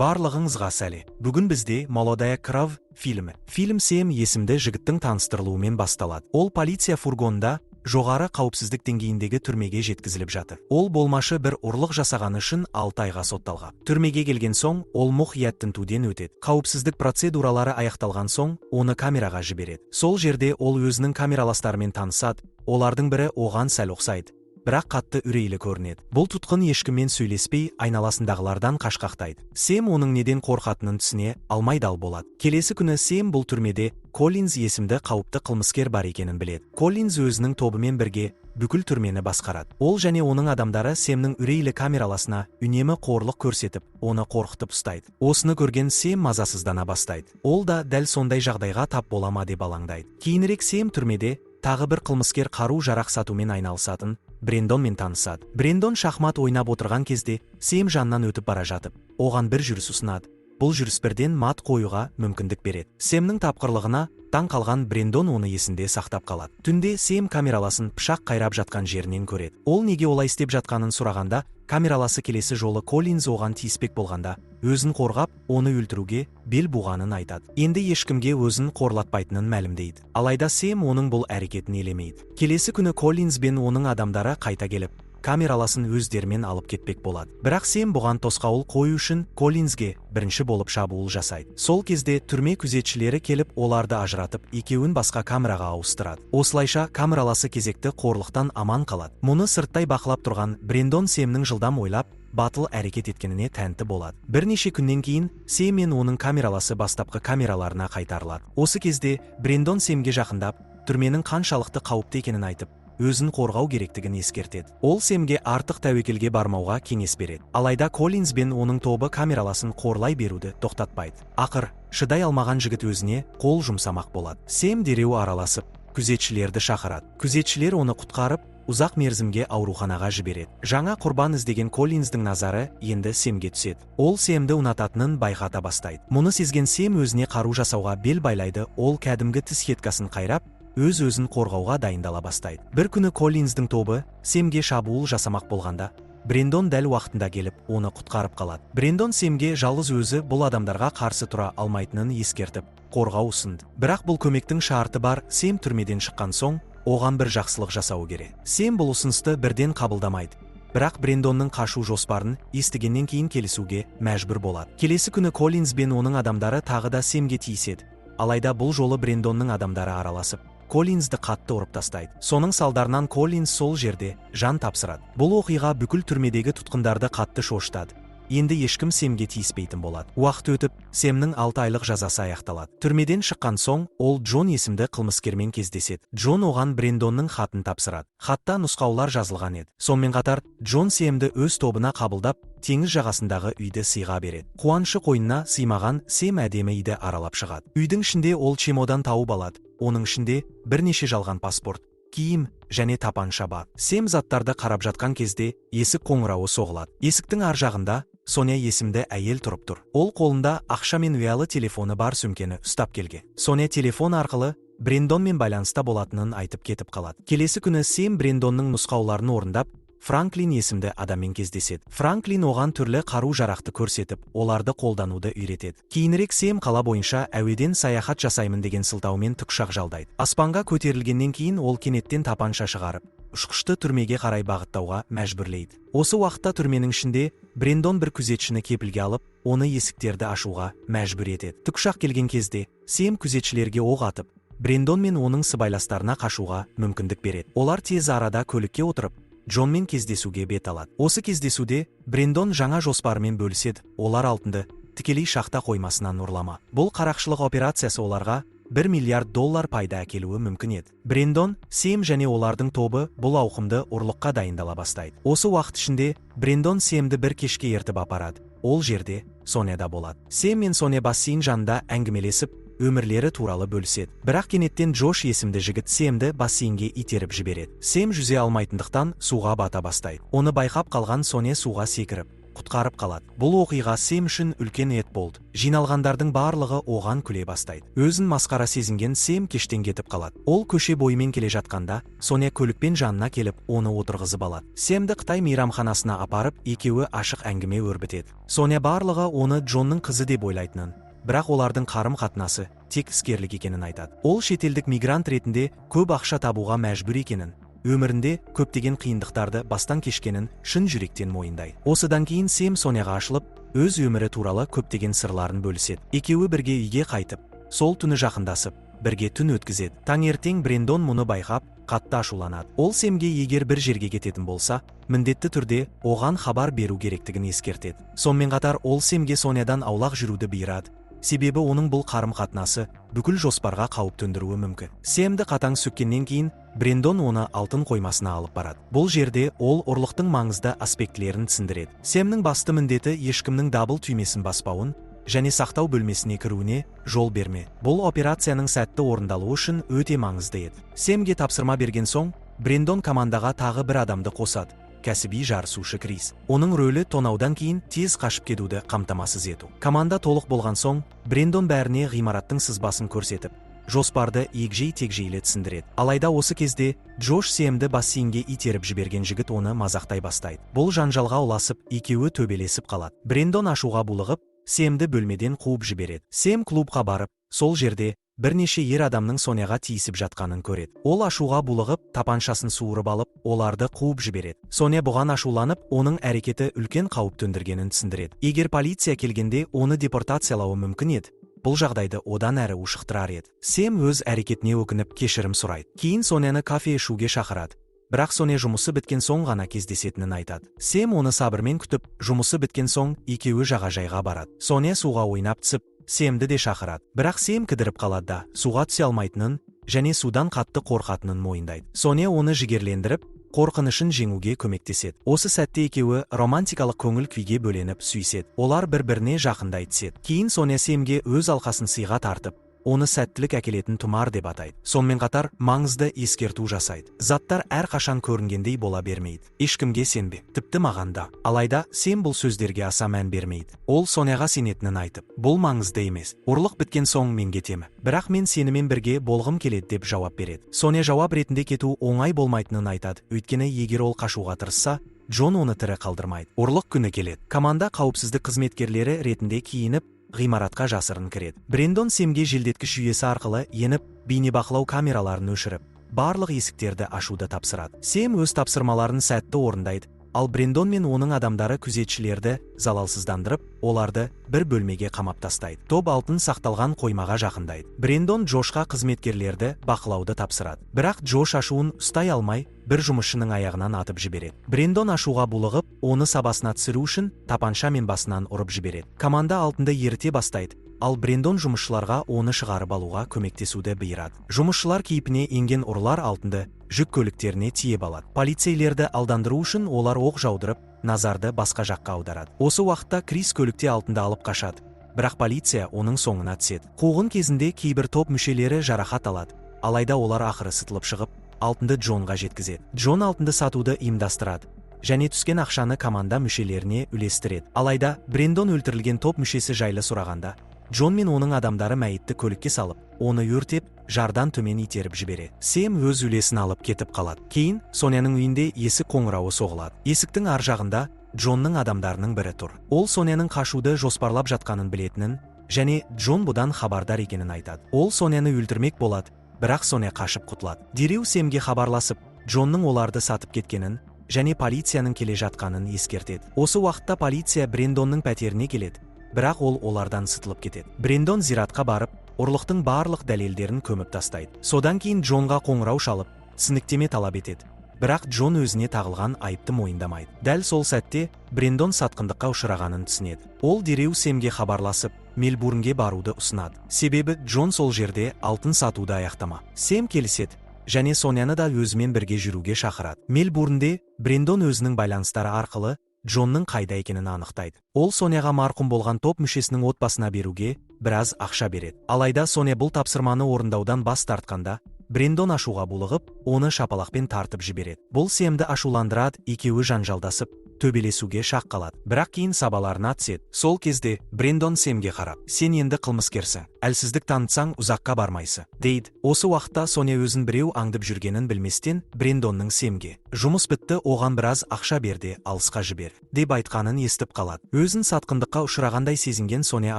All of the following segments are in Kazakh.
Барлығыңызға сәлем! Бүгін бізде «Молодая кровь» фильмі. Фильм Сэм есімді жігіттің таныстырылуымен басталады. Ол полиция фургонында жоғары қауіпсіздік деңгейіндегі түрмеге жеткізіліп жатыр. Ол болмашы бір ұрлық жасағаны үшін 6 айға сотталған. Түрмеге келген соң ол мұқият тінтуден өтеді. Қауіпсіздік процедуралары аяқталған соң оны камераға жібереді. Сол жерде ол өзінің камераластарымен танысады. Олардың бірі оған сәл ұқсайды, бірақ қатты үрейлі көрінеді. Бұл тұтқын ешкіммен сөйлеспей, айналасындағылардан қашқақтайды. Сэм оның неден қорқатынын түсіне алмай дал болады. Келесі күні Сэм бұл түрмеде Коллинз есімді қауіпті қылмыскер бар екенін біледі. Коллинз өзінің тобымен бірге бүкіл түрмені басқарады. Ол және оның адамдары Сэмнің үрейлі камераласына үнемі қорлық көрсетіп, оны қорқытып ұстайды. Осыны көрген Сэм мазасыздана бастайды. Ол да дәл сондай жағдайға тап бола ма деп алаңдайды. Кейінірек Сэм түрмеде тағы бір қылмыскер, қару жарақ сатумен айналысатын Брендонмен танысады. Брендон шахмат ойнап отырған кезде Сэм жанынан өтіп бара жатып, оған бір жүріс ұсынады. Бұл жүріс бірден мат қоюға мүмкіндік береді. Сэмнің тапқырлығына таң қалған Брендон оны есінде сақтап қалады. Түнде Сэм камераласын пышақ қайрап жатқан жерінен көреді. Ол неге олай істеп жатқанын сұрағанда, камераласы келесі жолы Коллинз оған тиіспек болғанда, өзін қорғап, оны өлтіруге бел буғанын айтады. Енді ешкімге өзін қорлатпайтынын мәлімдейді. Алайда Сэм оның бұл әрекетін елемейді. Келесі күні Коллинз бен оның адамдары қайта келіп, камераласын өздерімен алып кетпек болады. Бірақ Сэм бұған тосқауыл қою үшін Коллинзге бірінші болып шабуыл жасайды. Сол кезде түрме күзетшілері келіп, оларды ажыратып, екеуін басқа камераға ауыстырады. Осылайша камераласы кезекті қорлықтан аман қалады. Мұны сырттай бақылап тұрған Брендон Сэмнің жылдам ойлап, батыл әрекет еткеніне тәнті болады. Бірнеше күннен кейін Сэм мен оның камераласы бастапқы камераларына қайтарылады. Осы кезде Брендон Сэмге жақындап, түрменің қаншалықты қауіпті екенін айтып, өзін қорғау керектігін ескертеді. Ол Сэмге артық тәуекелге бармауға кеңес береді. Алайда Коллинз бен оның тобы камераласын қорлай беруді тоқтатпайды. Ақыр шыдай алмаған жігіт өзіне қол жұмсамақ болады. Сэм дереу араласып, күзетшілерді шақырады. Күзетшілер оны құтқарып, ұзақ мерзімге ауруханаға жібереді. Жаңа құрбан іздеген Коллинздің назары енді Сэмге түседі. Ол Сэмді ұнататынын байқата бастайды. Мұны сезген Сэм өзіне қару жасауға бел байлайды. Ол кәдімгі тіс щеткасын қайрап, өз өзін қорғауға дайындала бастайды. Бір күні Коллинздің тобы Сэмге шабуыл жасамақ болғанда, Брендон дәл уақытында келіп, оны құтқарып қалады. Брендон Сэмге жалғыз өзі бұл адамдарға қарсы тұра алмайтынын ескертіп, қорғау ұсынды. Бірақ бұл көмектің шарты бар: Сэм түрмеден шыққан соң оған бір жақсылық жасауы керек. Сэм бұл ұсынысты бірден қабылдамайды, бірақ Брендонның қашу жоспарын естігеннен кейін келісуге мәжбүр болады. Келесі күні Коллинз бен оның адамдары тағы да Сэмге тиіседі. Алайда бұл жолы Брендонның адамдары араласып, Коллинзді қатты ұрып тастайды. Соның салдарынан Коллинз сол жерде жан тапсырады. Бұл оқиға бүкіл түрмедегі тұтқындарды қатты шошытады. Енді ешкім Сэмге тиіспейтін болады. Уақыт өтіп, Сэмнің 6 айлық жазасы аяқталады. Түрмеден шыққан соң ол Джон есімді қылмыскермен кездеседі. Джон оған Брендонның хатын тапсырады. Хатта нұсқаулар жазылған еді. Сонымен қатар Джон Сэмді өз тобына қабылдап, теңіз жағасындағы үйді сыйға береді. Қуанышы қойнына сыймаған Сэм әдемі үйді аралап шығады. Үйдің ішінде ол чемодан тауып алады. Оның ішінде бірнеше жалған паспорт, киім және тапанша бар. Сэм заттарды қарап жатқан кезде есік қоңырауы соғылады. Есіктің ар жағында Соня есімді әйел тұрып тұр. Ол қолында ақша мен ұялы телефоны бар сөмкені ұстап келген. Соня телефон арқылы Брендонмен байланыста болатынын айтып кетіп қалады. Келесі күні Сэм Брендонның нұсқауларын орындап, Франклин есімді адаммен кездеседі. Франклин оған түрлі қару жарақты көрсетіп, оларды қолдануды үйретеді. Кейінірек Сэм қала бойынша әуеден саяхат жасаймын деген сылтаумен тікұшақ жалдайды. Аспанға көтерілгеннен кейін ол кенеттен тапанша шығарып, ұшқышты түрмеге қарай бағыттауға мәжбүрлейді. Осы уақытта түрменің ішінде Брендон бір күзетшіні кепілге алып, оны есіктерді ашуға мәжбүр етеді. Тікұшақ келген кезде Сэм күзетшілерге оқ атып, Брендон мен оның сыбайластарына қашуға мүмкіндік береді. Олар тез арада көлікке отырып, Джонмен кездесуге бет алады. Осы кездесуде Брендон жаңа жоспарымен бөліседі. Олар алтынды тікелей шахта қоймасынан ұрламақ. Бұл қарақшылық операциясы оларға 1 миллиард доллар пайда әкелуі мүмкін еді. Брендон, Сэм және олардың тобы бұл ауқымды ұрлыққа дайындала бастайды. Осы уақыт ішінде Брендон Сэмді бір кешке ертіп апарады. Ол жерде Соня да болады. Сэм мен Соня бассейн жанында әңгімелесіп, өмірлері туралы бөліседі. Бірақ кенеттен Джош есімді жігіт Сэмді бассейнге итеріп жібереді. Сэм жүзе алмайтындықтан суға бата бастайды. Оны байқап қалған Соня суға секіріп, Құтқарып қалады. Бұл оқиға Сэм үшін үлкен ет болды. Жиналғандардың барлығы оған күле бастайды. Өзін масқара сезінген Сэм кештен кетіп қалады. Ол көше бойымен келе жатқанда, Соня көлікпен жанына келіп, оны отырғызып алады. Сэмді Қытай мейрамханасына апарып, екеуі ашық әңгіме өрбітеді. Соня барлығы оны Джонның қызы деп ойлайтынын, бірақ олардың қарым-қатынасы тек іскерлік екенін айтады. Ол шетелдік мигрант ретінде көп ақша табуға мәжбүр екенін, өмірінде көптеген қиындықтарды бастан кешкенін шын жүректен мойындайды. Осыдан кейін Сэм Соняға ашылып, өз өмірі туралы көптеген сырларын бөліседі. Екеуі бірге үйге қайтып, сол түні жақындасып, бірге түн өткізеді. Таңертең Брендон мұны байқап, қатты ашуланады. Ол Сэмге егер бір жерге кететін болса, міндетті түрде оған хабар беру керектігін ескертеді. Сонымен қатар ол Сэмге Сонядан аулақ жүруді бұйырады. Себебі оның бұл қарым-қатынасы бүкіл жоспарға қауіп төндіруі мүмкін. Сэмді қатаң сөккеннен кейін Брендон оны алтын қоймасына алып барады. Бұл жерде ол ұрлықтың маңызды аспектілерін түсіндіреді. Сэмнің басты міндеті ешкімнің дабыл түймесін баспауын және сақтау бөлмесіне кіруіне жол берме. Бұл операцияның сәтті орындалуы үшін өте маңызды еді. Сэмге тапсырма берген соң, Брендон командаға тағы бір адамды қосады: кәсіби жарысушы Крис. Оның рөлі тонаудан кейін тез қашып кетуді қамтамасыз ету. Команда толық болған соң, Брендон бәріне ғимараттың сызбасын көрсетіп, жоспарды егжей-тегжейлі түсіндіреді. Алайда осы кезде Джош, Сэмді бассейнге итеріп жіберген жігіт, оны мазақтай бастайды. Бұл жанжалға ұласып, екеуі төбелесіп қалады. Брендон ашуға булығып, Сэмді бөлмеден қуып жібереді. Сэм клубқа барып, сол жерде бірнеше ер адамның Соняға тиісіп жатқанын көреді. Ол ашуға булығып, тапаншасын суырып алып, оларды қуып жібереді. Соня бұған ашуланып, оның әрекеті үлкен қауіп төндіргенін түсіндіреді. Егер полиция келгенде, оны депортациялауы мүмкін еді. Бұл жағдайды одан әрі ушықтырар еді. Сэм өз әрекетіне өкініп, кешірім сұрайды. Кейін Соняны кофе ішуге шақырады. Бірақ Соня жұмысы біткен соң ғана кездесетінін айтады. Сэм оны сабырмен күтіп, жұмысы біткен соң екеуі жағажайға барады. Соня суға ойнап түсіп, Сэмді де шақырады. Бірақ Сэм кідіріп қалады да, суға түсе алмайтынын және судан қатты қорқатынын мойындайды. Соня оны жігерлендіріп, қорқынышын жеңуге көмектеседі. Осы сәтте екеуі романтикалық көңіл күйге бөленіп, сүйіседі. Олар бір-біріне жақындай түседі. Кейін Соня Сэмге өз алқасын сыйға тартып, оны сәттілік әкелетін тұмар деп атайды. Сонымен қатар маңызды ескерту жасайды: заттар әрқашан көрінгендей бола бермейді, ешкімге сенбе, тіпті маған да. Алайда Сэм бұл сөздерге аса мән бермейді. Ол Соняға сенетінін айтып, бұл маңызды емес, ұрлық біткен соң мен кетемін, бірақ мен сенімен бірге болғым келеді деп жауап береді. Соня жауап ретінде кету оңай болмайтынын айтады, өйткені егер ол қашуға тырысса, Джон оны тірі қалдырмайды. Ұрлық күні келеді. Команда қауіпсіздік қызметкерлері ретінде киініп, ғимаратқа жасырын кіреді. Брендон Сэмге желдеткіш жүйесі арқылы еніп, бейнебақылау камераларын өшіріп, барлық есіктерді ашуды тапсырады. Сэм өз тапсырмаларын сәтті орындайды, ал Брендон мен оның адамдары күзетшілерді залалсыздандырып, оларды бір бөлмеге қамап тастайды. Топ алтын сақталған қоймаға жақындайды. Брендон Джошқа қызметкерлерді бақылауды тапсырады, бірақ Джош ашуын ұстай алмай, бір жұмысшының аяғынан атып жібереді. Брендон ашуға булығып, оны сабасына түсіру үшін тапаншамен басынан ұрып жібереді. Команда алтынды еріте бастайды, ал Брендон жұмысшыларға оны шығарып алуға көмектесуді бұйырады. Жұмысшылар кейпіне енген ұрылар алтынды жүк көліктеріне тиеп алады. Полицейлерді алдандыру үшін олар оқ жаудырып, назарды басқа жаққа аударады. Осы уақытта Крис көлікте алтынды алып қашады, бірақ полиция оның соңына түседі. Қуғын кезінде кейбір топ мүшелері жарақат алады, алайда олар ақыры сытылып шығып, алтынды Джонға жеткізеді. Джон алтынды сатуды ұйымдастырады және түскен ақшаны команда мүшелеріне үлестіреді. Алайда Брендон өлтірілген топ мүшесі жайлы сұрағанда, Джон мен оның адамдары мәйітті көлікке салып, оны өртеп, жардан төмен итеріп жібереді. Сэм өз үлесін алып кетіп қалады. Кейін Соняның үйінде есік қоңырауы соғылады. Есіктің ар жағында Джонның адамдарының бірі тұр. Ол Соняның қашуды жоспарлап жатқанын білетінін және Джон бұдан хабардар екенін айтады. Ол Соняны өлтірмек болады, бірақ Соня қашып құтылады. Дереу Сэмге хабарласып, Джонның оларды сатып кеткенін және полицияның келе жатқанын ескертеді. Осы уақытта полиция Брендонның пәтеріне келеді, бірақ ол олардан сытылып кетеді. Брендон зиратқа барып, ұрлықтың барлық дәлелдерін көміп тастайды. Содан кейін Джонға қоңырау шалып, түсініктеме талап етеді, бірақ Джон өзіне тағылған айыпты мойындамайды. Дәл сол сәтте Брендон сатқындыққа ұшырағанын түсінеді. Ол дереу Сэмге хабарласып, Мельбурнге баруды ұсынады, себебі Джон сол жерде алтын сатуды аяқтама. Сэм келіседі және Соняны да өзімен бірге жүруге шақырады. Мельбурнде Брендон өзінің байланыстары арқылы Джонның қайда екенін анықтайды. Ол Соняға марқұм болған топ мүшесінің отбасына беруге біраз ақша береді. Алайда Соня бұл тапсырманы орындаудан бас тартқанда, Брендон ашуға булығып, оны шапалақпен тартып жібереді. Бұл Сэмді ашуландырады. Екеуі жанжалдасып, Төбелесуге шақ қалады, бірақ кейін сабаларына түседі. Сол кезде Брендон Сэмге қарап: «Сен енді қылмыскерсің, әлсіздік танытсаң, ұзаққа бармайсың», – дейді. Осы уақытта Соня өзін біреу аңдып жүргенін білместен, Брендонның Сэмге: «Жұмыс бітті, оған біраз ақша бер де, алысқа жібер», – деп айтқанын естіп қалады. Өзін сатқындыққа ұшырағандай сезінген Соня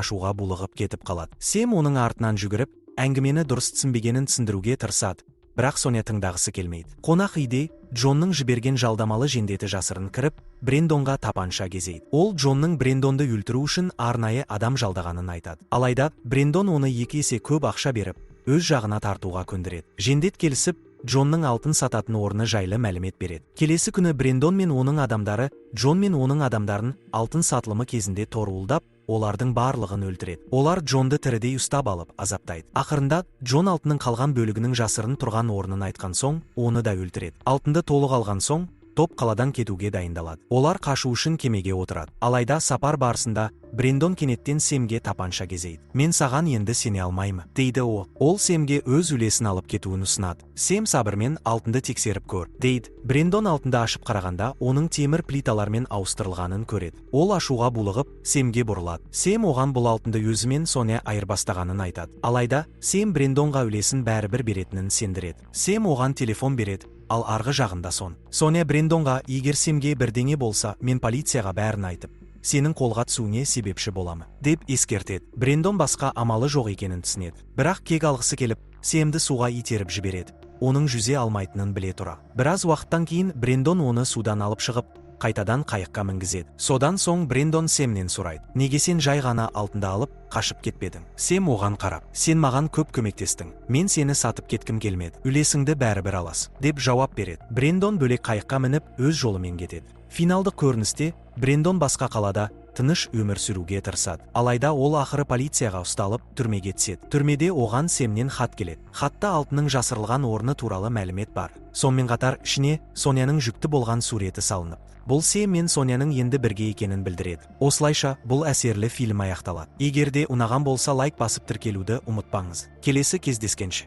ашуға булығып кетіп қалады. Сэм оның артынан жүгіріп, әңгімені дұрыс түсінбегенін түсіндіруге тырысады, бірақ Соня тыңдағысы келмейді. Қонақ үйде Джонның жіберген жалдамалы жендеті жасырын кіріп, Брендонға тапанша кезейді. Ол Джонның Брендонды өлтіру үшін арнайы адам жалдағанын айтады. Алайда Брендон оны екі есе көп ақша беріп, өз жағына тартуға көндіреді. Жендет келісіп, Джонның алтын сататын орны жайлы мәлімет береді. Келесі күні Брендон мен оның адамдары Джон мен оның адамдарын алтын сатылымы кезінде торуылдап, олардың барлығын өлтіреді. Олар Джонды тірідей ұстап алып, азаптайды. Ақырында Джон алтынның қалған бөлігінің жасырын тұрған орнын айтқан соң, оны да өлтіреді. Алтынды толық алған соң, топ қаладан кетуге дайындалады. Олар қашу үшін кемеге отырады. Алайда сапар барысында Брендон кенеттен Сэмге тапанша кезейді. «Мен саған енді сене алмаймын», – дейді ол. Ол Сэмге өз үлесін алып кетуін ұсынады. Сэм сабырмен «Алтынды тексеріп көр», – дейді. Брендон алтынды ашып қарағанда, оның темір плиталармен ауыстырылғанын көреді. Ол ашуға булығып, Сэмге бұрылады. Сэм оған бұл алтынды өзімен Соня айырбастағанын айтады. Алайда Сэм Брендонға үлесін бәрібір беретінін сендіреді. Сэм оған телефон береді, ал арғы жағында Соня Брендонға: «Егер Сэмге бірдеңе болса, мен полицияға бәрін айтып, сенің қолға түсуіңе себепші боламын», – деп ескертеді. Брендон басқа амалы жоқ екенін түсінеді, бірақ кек алғысы келіп, Сэмді суға итеріп жібереді, оның жүзе алмайтынын біле тұра. Біраз уақыттан кейін Брендон оны судан алып шығып, қайтадан қайыққа мінгізеді. Содан соң Брендон Сэмнен сұрайды: «Неге сен жай ғана алтынды алып, қашып кетпедің?» Сэм оған қарап: «Сен маған көп көмектестің, мен сені сатып кеткім келмеді, үлесіңді бәрібір аласың», – деп жауап береді. Брендон бөлек қайыққа мініп, өз жолымен кетеді. Финалдық көріністе Брендон басқа қалада тыныш өмір сүруге тырысады. Алайда ол ақыры полицияға ұсталып, түрмеге түседі. Түрмеде оған Сэмнен хат келеді. Хатта алтынның жасырылған орны туралы мәлімет бар. Сонымен қатар ішіне Соняның жүкті болған суреті салынып, бұл Сэм мен Соняның енді бірге екенін білдіреді. Осылайша бұл әсерлі фильм аяқталады. Егер де ұнаған болса, лайк басып, тіркелуді ұмытпаңыз. Келесі кездескенше!